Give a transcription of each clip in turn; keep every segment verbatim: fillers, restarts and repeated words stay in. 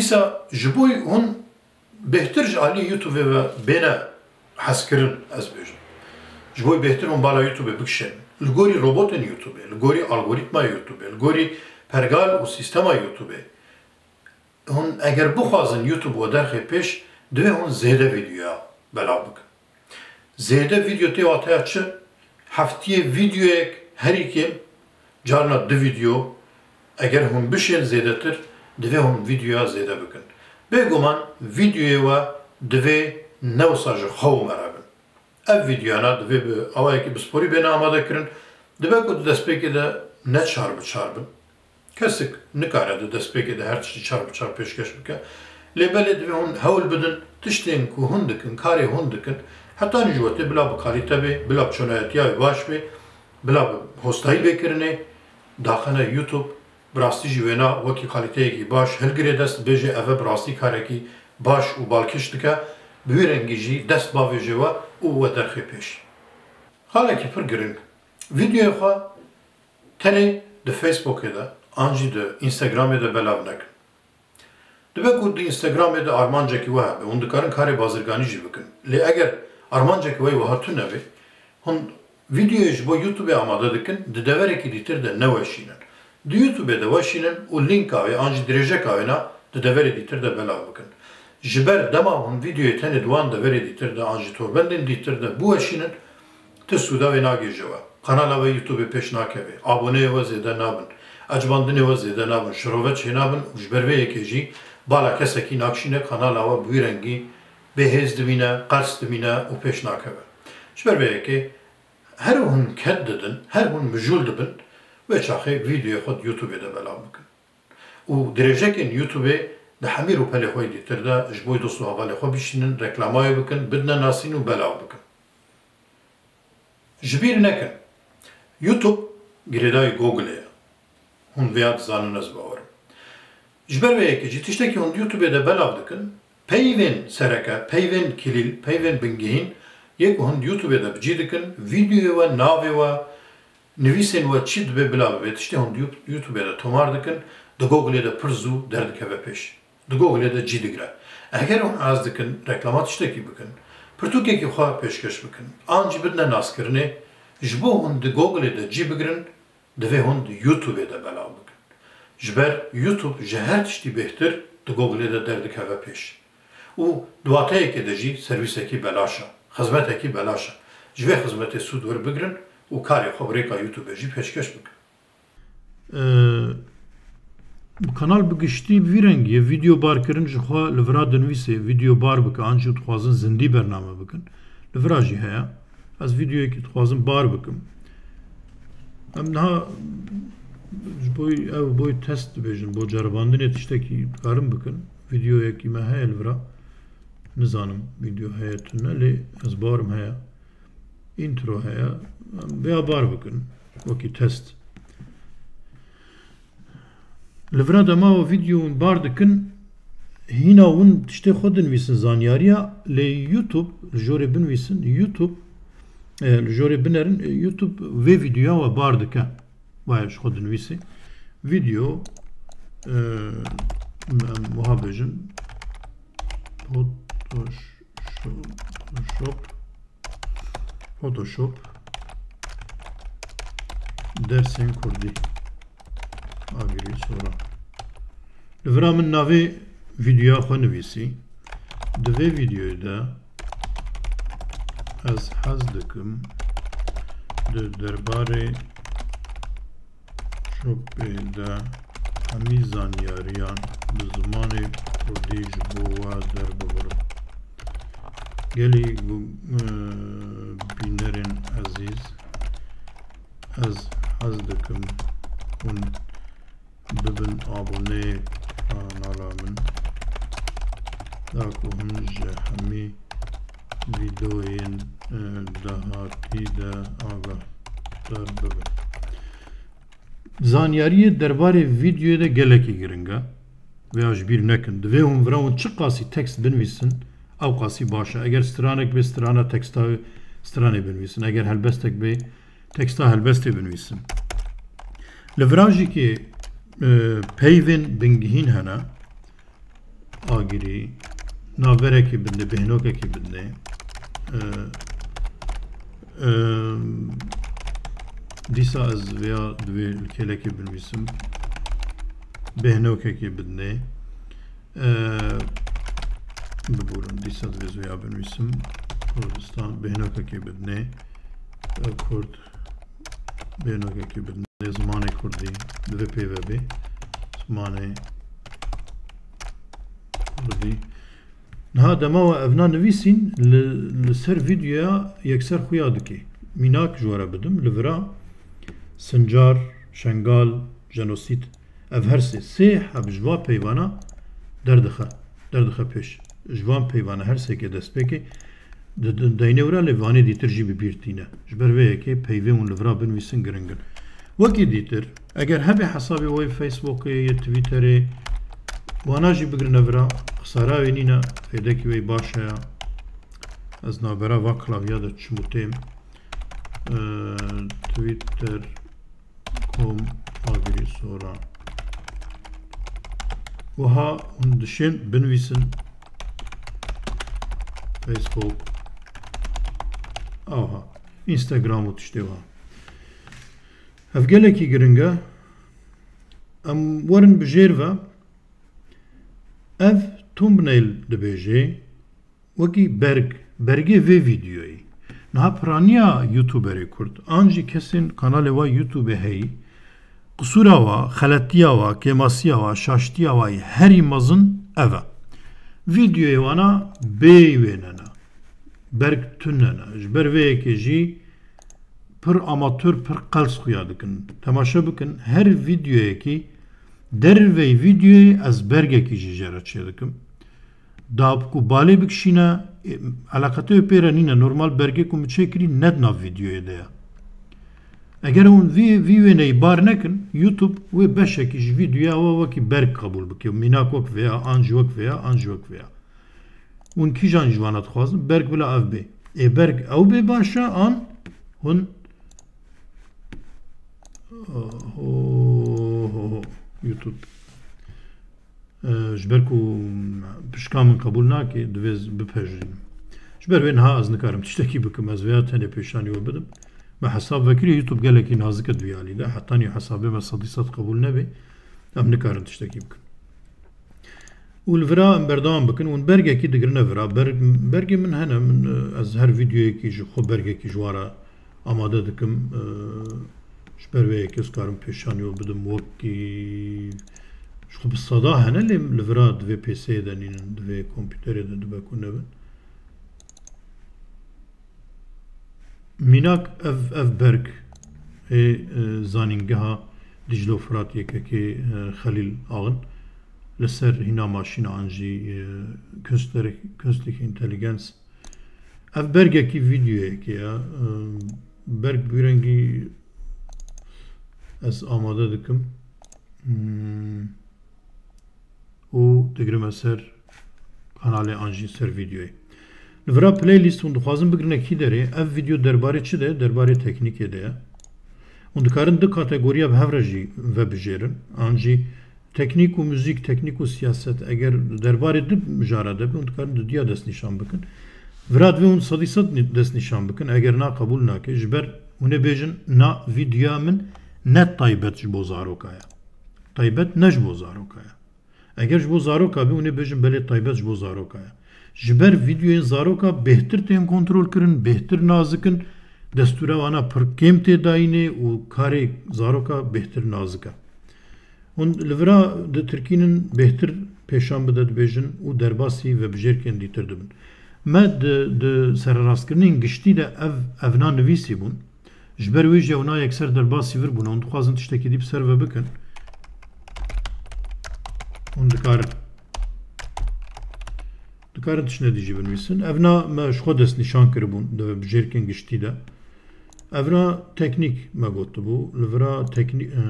Dîsa ji bo hûn bêhtir ji alî YouTube ve bêne hezkirin, ez bêjim. Ji bo bêhtir hûn bala YouTube bikişên. Li gorî robotên YouTube, li gorî algoritma YouTube, li gorî pergal û sîstema YouTube. Hûn eger bixwazin YouTube we derxê pêş, divê hûn zêde vîdyoya belav bikin. Zêde vîdyo tê wateya çi? Heftiyê vîdyoyek herî kêm, carna du vîdyo, eger hûn bişên zêdetir, divê hûn vîdyoya zêde bikin. Bêguman vîdyoyê we divê ne wisa ji xew me re bin. Ev vîdyoyana divê bi awayekî bi sporî bêne amade kirin. Dibe ku di destpêkê de ne çar bi çar bin. Kesik nikare di destpêkê de her tiştî çar bi çar pêşkeş bike. Lê belê divê hûn hewl bidin, tiştên ku hûn dikin, karê hûn dikin, hetanî ji we tê bila bi kalîte bê, bila bi çonayetiya wê baş bê, bila bi hostayî bê kirinê, daxine YouTube, bi rastî jî wêna wekî kalîteyekî baş hilgirê dest, bêjê eve bi rastî karekî baş û balkêş dike, bi wî rengî jî dest bavêje we û we derxê pêş. Xalekî pir giring, vîdyoyê xwe tenê di Facebookê de an jî di Instagramê de belav nekin. Dibe ku di Instagramê de armancekî we hebe, hûn dikarin karê bazirganî jî bikin. Lê eger armancekî we wiha tune be, hûn vîdyoyê ji bo YouTubeê amade dikin, di deverekî dîtir de neweşînin. Di YouTubeê de weşînin û lînka wê an jî dirêjeka wê na di deverê dîtir de belav bikin. Ji ber dema hûn vîdyoyê tenê di wan deverê dîtir de an jî torbendên dîtir de biweşînin, ti sûda wê nagêje we. Kanala we YouTubeê pêş nakeve. Aboneyê we zêde nabin. Ecibandinê we zêde nabin. Şirove çênabin û ji ber vê yekê jî bala kesekî nakişîne, kanala we bi wî rengî bêhêz dimîne, qers dimîne û pêş nakeve. Ji ber vê yekê her hûn ked didin, her hûn mijûl dibin, wê çaxê vîdyoyê xwe di YouTubeê de belav bikin. Û dirêjekên YouTubeê di hemî rûpelê xwe yê dîtir de ji bo dost û hevalê xwe bişînin, reklamawê bikin, bidine nasîn û belav bikin. Ji bîr nekin, YouTube girêdayî Googleê ye. Hûn vêya dizanin, ez bawer im. Ji ber vê yekê jî tiştekî hûn di YouTubeê de belav dikin, peyvên sereke, peyvên kilîl, peyvên bingehîn yê ku hûn di YouTubeê de bi cî dikin, vîdyoyê we, navê we, nivîsên we çi dibe bila bibe, tiştê hûn di You-, YouTubeê de tomar dikin, di Googleê de pir zû derdikeve pêş. Di Googleê de cî digire. Eger hûn hez dikin reklama tiştekî bikin, pirtûkekî xwe pêşkeş bikin, an jî bidine naskirinê, ji bo hûn di Googleê de cî bigirin, divê hûn di YouTubeê de belav bikin. Ji ber YouTube ji her tiştî bêhtir di Googleê de derdikeve pêş. Û di wateyekê de jî servîsekî belaş e, xizmetekî belaş e. Ji vê xizmetê sûd werbigirin û karê xwe bi rêka YouTubeê jî pêşkeş bikin. Ee, Kanal bi giştî bi vî rengî ye. Vîdeo barkirin ji xwe li vira dinivîsê, vîdeo bar bike, an jî dixwazin zindî bername bikin. Li vira jî heye. Ez vîdeoyekî dixwazim bar bikim. Em niha ji bo ew, bo test dibêjin, bo ceribandinê tiştekî dikarin bikin. Vîdeoyekî me heye li vira. Nizanim vîdeo heye tune, lê ez barim heye. Intro heye. Em vêya bar bikin. Wekî test. Li vira dema we vîdeo hûn bar dikin, hîna hûn tiştê xwe dinivîsin zanyariya, lê YouTube, li jorê binivîsin, YouTube, e, li jorê binerin, e, YouTube vê vîdeoya we bar dike. Waya ji xwe dinivîsî. Vîdeo, e, em wiha bêjin, Photoshop, Photoshop dersên kurdî. Agirî Soran. Li vira min navê vîdeoya xwe nivîsî. Di vê vîdeoyê de ez hez dikim di derbarê Shopê de hemî zanyariyan bi zimanê kurdî ji bo we derbibirim. Gelî gu-, e, bînerên ezîz, ez hez dikim hûn bibin aboneyê kanala min, da ku hûn ji hemî vîdeoyên, e, dahatî de agahdar bibin. Zanyariyê derbarê vîdeoyê de gelekî giring e. Vêya ji bîr nekin. Divê hûn vira hûn çi qasî tekst binivîsin, ew qasî baş e. Eger stranek bê, strana teksta stranê binivîsin. Eger helbestek bê, teksta helbestê binivîsin. Li vira jî kê, e, peyvên bingihîn hene. Agirî, navberekî bidinê, bêhnokekî bidinê. E, e, dîsa ez vêya divê li kêlekê binivîsim. Bêhnokekî bidinê. E, biborin, dîsa divê ez vêya binivîsim. Kurdistan, bêhnokekî bidinê. E, Kurd, bêhnokekî bidinê. Zimanê Kurdî, divê pê ve bê. Zimanê Kurdî. Niha dema we evna nivîsîn, li, li ser vîdeoya yekser xuya dike. Mînak ji we re bidim, li vira Sincar, Şengal, jenosîd, ev her sê, sê heb ji va peyvana derdixe, derdixe pêş. Ji van peyvana her sêkê destpêkê di, di, deynê wira lê vanê dîtir jî bi bîr tîne. Ji ber vê yekê peyvê hûn li vira binivîsin giring in. Wekî dîtir, eger hebe hesabê we yê Facebookê, yê Twitterê, wana jî bigirine vira, xisara wê nîne, fêdekî wê baş heye. Ez navbera va klavya de çim û têm. Ee, Twitter com Agirî Soran. Wiha hûn dişên binivîsin Facebook. Aha. Instagram û tiştê wiha. Ev gelekî giring e. Em werin bi jêr ve. Ev thumbnail dibêje. Wekî berg, bergê vê vîdeoyê. Niha piraniya YouTuberê Kurd, an jî kesên kanalê wa YouTubeê heyî, qisûra wa, xeletiya wa, kêmasiya wa, şaştiya wa yê herî mezin ev e. Vîdeoyê wana bê wêne ne. Berg tune ne. Ji ber vê yekê jî pir amatör, pir qels xuya dikin. Temaşe bikin, her vîdeoyekî, derveyî vîdeoyê ez bergekî jî jê re çêdikim. Da ku balê bikişîne, e, eleqetê wê pê re nîne. Normal bergê ku min çêkirî ne di nav vîdeoyê de ye. Eger hûn vî, vî wêneyî bar nekin, YouTube wê beşekî ji vîdeoya we wekî berg qebûl bike. Mînak wek vêya, an jî wek vêya, an jî wek vêya. Hûn kîjan ji vana dixwazin? Berg bila ev bê. Ê berg ew bê baş e, an hûn, ho, ho, ho, YouTube. Ee, ji ber ku pişka min qebûl nake, divê ez bipejirînim. Ji ber wê niha ez nikarim tiştekî bikim, ez vêya tenê pêşanî we bidim. Me hesab vekirî, YouTube gelekî nazik e di vî alî de. Hetanî hesabê me sedî sed qebûl nebe, em nikarin tiştekî bikin. Û li vira em berdewam bikin, hûn bergekî digirine vira. Berg-, bergê min hene, min, e, ez her vîdeoyekî ji xwe bergekî ji wa re amade dikim. E, ji ber vê yekê ez karim pêşanî we bidim, wekî ji xwe bi seda hene, lê li vira divê P C'yê de nînin, divê kompîterê de dibe ku nebin. Mînak ev, ev berg ê, e, zanîngeha Dîcle û Firat Y K K, e, Xelîl Ağın li ser hîna maşîna an jî, e, künstler-, künstliche Intelligenz. Ev bergekî vîdeoyekê ye. E, berg bi vî rengî ez amade dikim. Hmm. Û digirime ser kanalê an jî ser vîdeoyê. Li vira playlist hûn dixwazin bigirine kî derê, ev vîdeo derbarê çi de? Derbarê teknîkê de ye. Hûn dikarin du kategoriya bi hev re jî vebijêrin. An jî teknîk û muzîk, teknîk û siyaset. Eger derbarê du mijara de be, hûn dikarin dudiya destnîşan bikin. Vira divê hûn sedî sed ni-, destnîşan bikin. Eger na qebûl nake, ji ber hûn ê bêjin, na vîdeoya min ne taybet ji bo zaroka ye. Taybet ne ji bo zaroka ye. Eger ji bo zaroka be, hûn ê bêjin belê taybet ji bo zaroka ye. Ji ber vîdeoyên zaroka bêhtir tên kontrol kirin, bêhtir nazik in, destûra wana pir kêm tê dayînê û karê zaroka bêhtir nazik e. Hûn li vira ditirkînin, bêhtir pêşan bide dibêjin û derbasî vebijêrkên dîtir dibin. Me di, di sererastkirinên giştî de ev, evna nivîsî bûn. Ji ber wê jî ewna yekser derbasî vir bûne. Hûn dixwazin tiştekî dî bi ser ve bikin. Hûn dikarin. Dikarin tiştine dî jî binivîsin. Evna me ji xwe destnîşan kiribûn di vebijêrkên giştî de. Evna teknîk me gotibû. Li vira teknî-, e,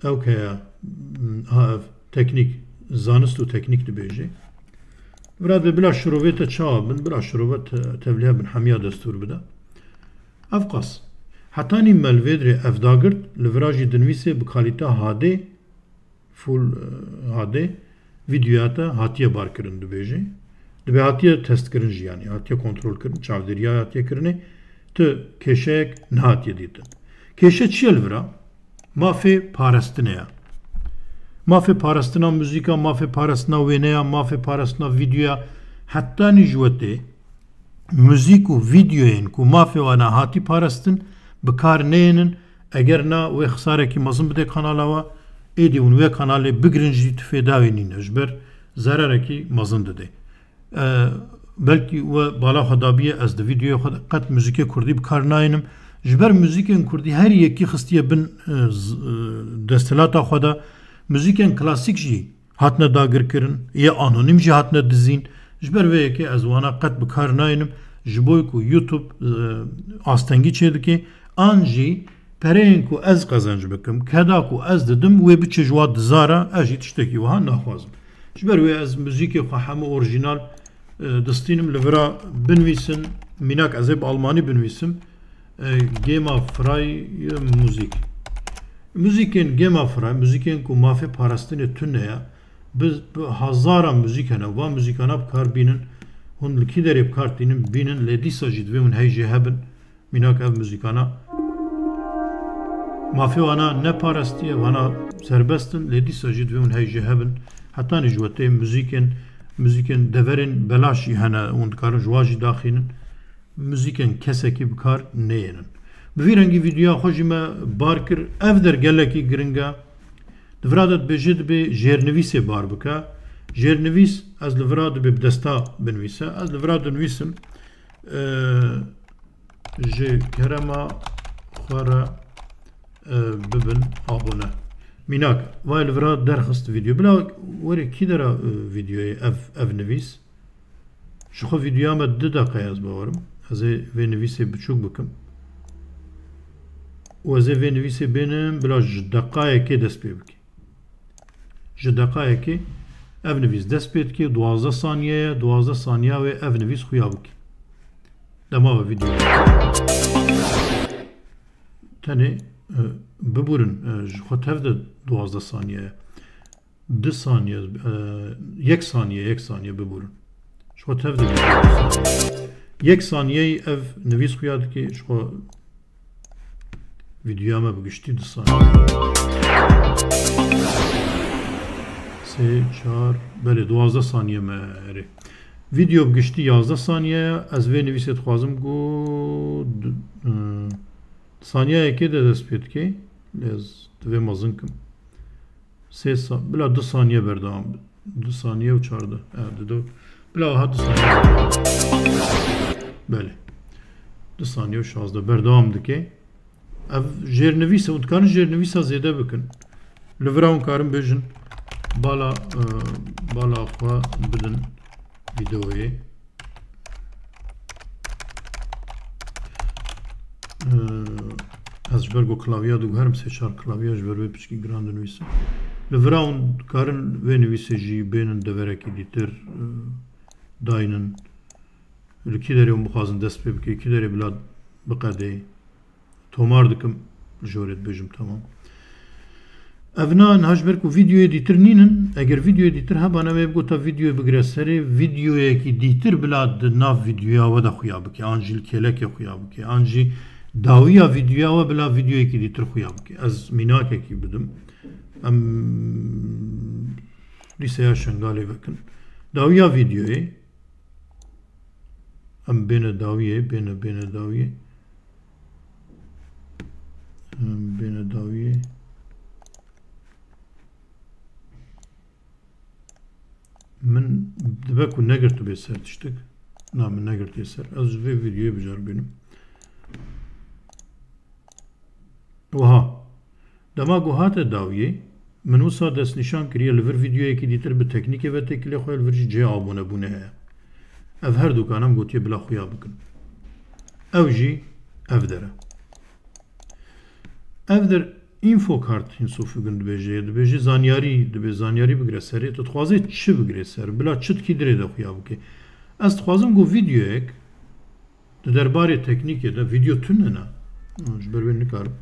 Ew ke ya, ha, ev teknîk, zanist û teknîk dibêje. Vira dê bila şirovê te çawa bin, bila şirove te, tevlihev bin hemiya destûr bide. Ev qas. Hetanî me li vê dirê ev dagirt, li vira jî dinivîsê bi kalîte H D, full, e, H D, Vîdyoya te hatiye barkirin dibêje. Dibe hatiye testkirin jî, yanî hatiye kontrolkirin, çavdêriya hatiye kirinê, tu kêşeyek nehatiye dîtin. Kêşe çi ye li vira? Mafê parestinê ye. Mafê parestina muzîka, mafê parestina wêneya, mafê parestina vîdyoya, hetanî ji wetê muzîk û vîdyoyên ku mafê wana hatî parestin bi kar neyênin, eger na wê xisarekî mezin bide kanala we, êdî hûn wê kanalê bigirin jî tu fêda wê nîne, ji ber zerarekî mezin dide. E, belkî we bala xwe dabiye, ez di vîdyoyê xwe de qet muzîkê kurdî bi kar nayênim. Ji ber muzîkên kurdî her yekî xistiye bin, e, z-, e, desthilata xwe de. Muzîkên klasîk jî hatine dagirkirin, yê anonîm jî hatine dizîn. Ji ber vê yekê ez wana qet bi kar nayênim. Ji bo ku YouTube, e, astengî çêdike, an jî pereyên ku ez qezenc bikim, keda ku ez didim, wê biçe ji wa diza re, ez jî tiştekî wiha naxwazim. Ji ber wê ez muzîkê xwe hemû orjînal, e, distînim, li vira binivîsin, mînak ez ê bi almanî binivîsim, e, Gema Frei Musik. Muzîkên Gema Frei, muzîkên ku mafê parastinê tune ye, bi, bi hezara muzîk hene, van muzîkana bi kar bînin, hûn li kî derê bi kar tînin, bînin, lê dîsa jî divê hûn hey jê hebin. Mînak ev muzîkana mafê wana ne parastî ye, wana serbest in, lê dîsa jî divê hûn hey jê hebin. Hetanî ji wetê muzîkên, muzîkên deverên belaş jî hene, hûn dikarin ji wan jî daxînin. Muzîkên kesekî bi kar neyênin. Bi vî rengî vîdyoya xwe jî me bar kir. Ev der gelekî giring e. Di vira de dibêje dibê jêrnivîsê bar bike. Jêrnivîs ez li vira dibê bi desta binivîse. Ez li vira dinivîsim, e, ji kerema xwe re, e, bibin abone. Mînak, vay li vira derxist vîdyo. Bila were kî dera, e, vîdyoyê ev, ev nivîs? Ji xwe vîdyoya me du deqe ye, ez bawerim. Ez ê vê nivîsê biçûk bikim. Û ez ê vê nivîsê bênim, bila ji deqayekê dest pê bike. Ji deqayekê ev nivîs dest pê dike, duwazdeh saniye ye, duwazdeh saniya wê ev nivîs xuya bike. Dema we vîdyo. Tenê, e, bibûrin, e, ji xwe tev de duwazdeh saniye ye. Du saniye, e, yek saniye, yek saniye bibûrin. Ji xwe tev de bibûrin. Yek saniyeyê ev nivîs xuya dike, ji xwe vîdyoya me bi giştî du saniye. Sê, çar, belê, duwazdeh saniye me erê. Vîdyo bi giştî yazdeh saniye ye. Ez vê nivîsê dixwazim ku du, e, saniyeyekê de dest pê dike. Lê ez divê mezin kim. Sê sa-, bila du saniye berdewam bi. Du saniye û çardeh. E, dido. Bila wiha du saniye berdewam. Belê. Du saniye û şazdeh berdewam dike. Ev jêrnivîs e, hûn dikarin jêrnivîsa zêde bikin. Li vira hûn karin bêjin, bala, e, bala xwe bidin vîdeoyê. Ee, ez ji ber ku klavya diguherim, sê çar klavya ji ber wê piçkî giran dinivîsim. Li vira hûn dikarin vê nivîsê jî bênin deverekî dîtir, e, daynin. Li kî derê hûn bixwazin dest pê bike, kî derê bila biqedê. Tomar dikim, li jorê dibêjim, tamam. Ev na niha ji ber ku vîdyoyê dîtir nînin, eger vîdyoyê dîtir hebana, me bigota vîdyoyê bigire serê, vîdyoyekî dîtir bila di nav vîdyoya we de xuya bike, an jî li kêlekê xuya bike, an jî dawiya vîdyoya we bila vîdyoyekî dîtir xuya bike. Ez mînakekî bidim. Em lîseya Şengalê vekin. Dawiya vîdyoyê, Em bêne dawiyê, bêne, bêne dawiyê. Em bêne dawiyê. Min dibe ku negirtibê ser tiştik. Na, min negirtiye ser. Ez ji vê vîdyoyê biceribînim. Wiha. Dema ku hate dawiyê, min wisa destnîşan kiriye li vir vîdyoyekî dîtir bi teknîkê ve têkilê xwe, li vir jî cihê abonebûnê heye. Ev her dukan em gotiye bila xuya bikin. Ew jî ev der e. Ev der Infokart hinzufügen dibêje, dibêje zanyarî, dibê zanyarî bigire serê. Tu dixwazê çi bigirê ser? Bila çi dikî dirê de xuya bikê? Ez dixwazim ku vîdyoyek Di derbarê teknîkê de vîdyo tune ne. Ji ber wê nikarim.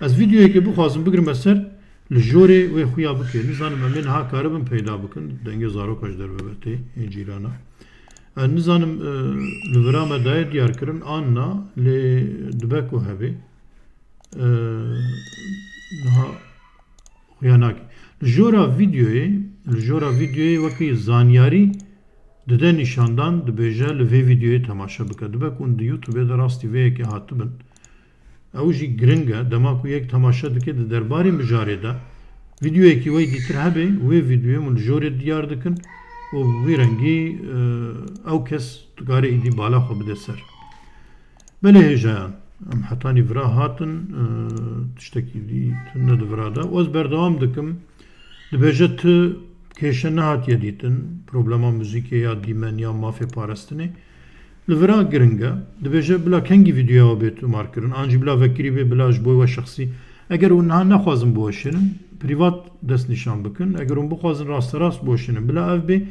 Ez vîdyoyekê bixwazim bigirime ser, Li jorê wê xuya bike. Nizanim em ê niha karibin peyda bikin. Dengê zaroka ji derve ve tê, ê cîrana. Ez nizanim, e, li vira me daye diyar kirin, an na, lê dibe ku hebe. E, niha xuya nake. Li jora vîdyoyê, li jora vîdyoyê wekî zanyarî dide nîşandan, dibêje li vê vîdyoyê temaşe bike. Dibe ku hûn di YouTube de rastî vê yekê hatibin. Ew jî giring e, dema ku yek temaşe dike di derbarê mijarê de, vîdyoyekî wey dîtir hebe, wê vîdyoyê hûn li jorê diyar dikin û wî rengî, e, ew kes dikare îdî bala xwe bide ser. Belê hêjayan, em hetanî vira hatin, e, tiştekî dî tune di vira de. Û ez berdewam dikim, dibêje tu kêşe nehatiye dîtin, problema muzîkê ya dîmen ya mafê parastinê. Li vira giring e. Dibêje bila kengî vîdyoya we bê tomar kirin, an jî bila vekirî bê, bila ji bo we şexsî. Eger hûn niha nexwazin biweşînin, prîvat destnîşan bikin. Eger hûn bixwazin rasterast biweşînin, bila ev bê.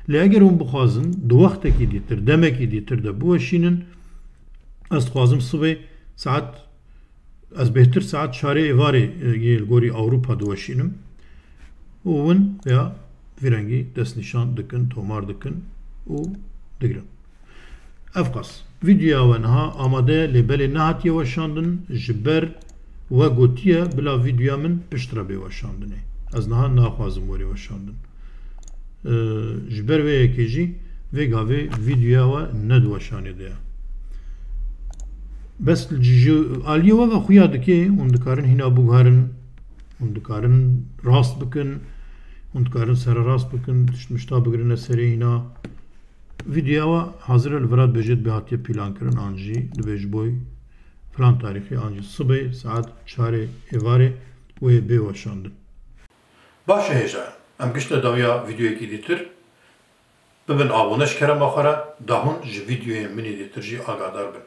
Lê eger hûn bixwazin di wextekî dîtir, demekî dîtir de biweşînin, ez dixwazim sibê saet, ez bêhtir saet çarê êvarê, e, yê li gorî Ewropa diweşînim. Û hûn ya vî rengî destnîşan dikin, tomar dikin û digirin. Evqas. Vîdyoya we niha amade ye, lê belê nehatiye weşandin, ji ber we gotiye bila vîdyoya min piştre bê weşandinê. Ez niha naxwazim werê weşandin. Ee, ji ber vê yekê jî vê gavê vîdyoya we ne di weşanê de ye. Bes ji aliyê we ve xuya dike, hûn dikarin hîna biguherin, hûn dikarin rast bikin, hûn dikarin sererast bikin, tişt mişta bigirine serê hîna. Vîdyoya we hazir e, li vira dibêje dibê hatiye pîlankirin, an jî dibê ji bo filan tarîxê, an jî sibê saet çarê êvarê wê bê weşandin. Baş e hêja, em giştine dawiya vîdyoyekî dîtir. Bibin abone ji kerema xwe re, da hûn ji vîdyoyên min ê dîtir jî agadar bin.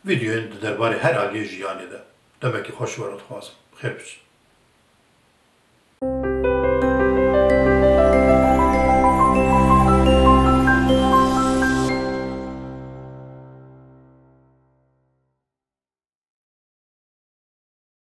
Vîdyoyên di derbarê her aliyê jiyanê de. Demekî xweş ji we re dixwazim. Xêr biçin.